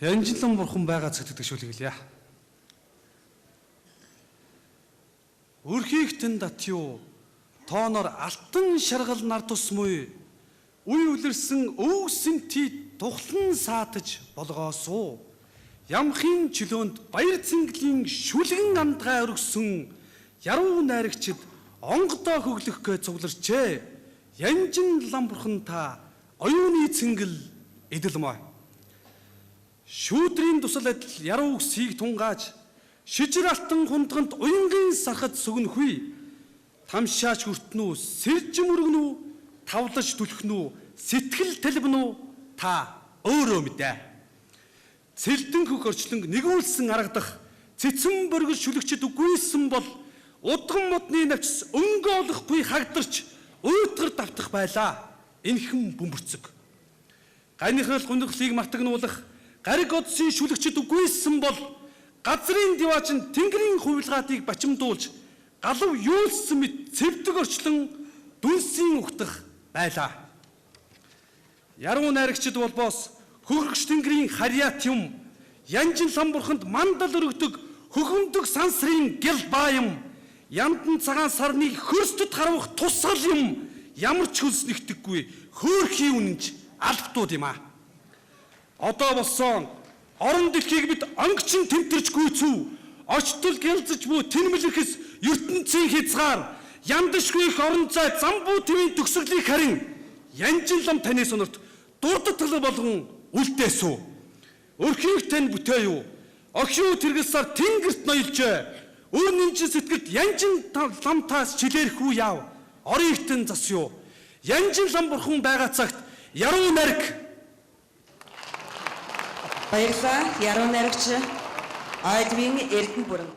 Янжилан бурхан байгаа цагт гэдэг шүлэг хэлье. Өрхийг тэн дат юу? Тооноор алтан шаргал нар тусмүй. Үе үлэрсэн өвсөнтий тухлан саатаж болгоосуу. Ямхын чөлөөнд баяр цэнгэлийн шүлгэн андгай өргөсөн яруу найрагчид онгодоо хөглөх гээ цугларчээ. Янжин лам бурхан та оюуны цэнгэл эдэлмой. Шүүдрийн тусал адил яруу үгсийг тунгааж шижир алтан хундганд уянгийн сархад сүгнэхгүй. Тамшаач хүртнүү, сэржим өргөнүү, тавлаж түлхнүү, сэтгэл талбнуу та өөрөө мэдээ. Цэлдэн хөх орчлонг нэгүүлсэн аргадах цэцэн боргол шүлэгчд үгүйсэн бол удган модны навчс өнгө олохгүй хагдарч уйтгар давтах байлаа. Энхэн бөмбөрцөг. Ганихрал гунирхлыг мартагнуулах гариг одсын шүлэгчд үгүйсэн бол газрын диваачин тэнгэрийн хувилгаатыг бачимдуулж галав юулсан мэт цэвдэг орчлон дүнсийн угтах байлаа. Яруу найрагчид болбоос хөргөч тэнгэрийн харьяат юм янжин лам бурханд мандал өргөдөг хөхөмдөг сансрын гэл баа юм яндан цагаан сарныг хөрсдөд харвах тусгал юм ямар ч хөлс нэгтгэхгүй хөөрхий үнэнч албатууд юм аа. Одоо болсон орон дэлхийг бид онгочин тэмтэрч гүйцв. Очтол гялзаж буй тэнмэлэхэс ертөнцийн хязгаар яндашгүй их орон зай замбуу твийн төгсгөлийг харин янжин лам таны сонорт дурдтал болгон үлдээсүү. Өрхийг тань бүтээ юу? Огшуу тэргэлсаар тэнгэрт ноёлжээ. Өр нинжин сэтгэлд янжин лам таас чилээрхүү яав. Орон ихтэн зас юу? Янжин лам бурхан байгаа цагт яруу найраг. Баярлалаа. Яруу найрагч Ойдвын Эрдэнэ бүрэн.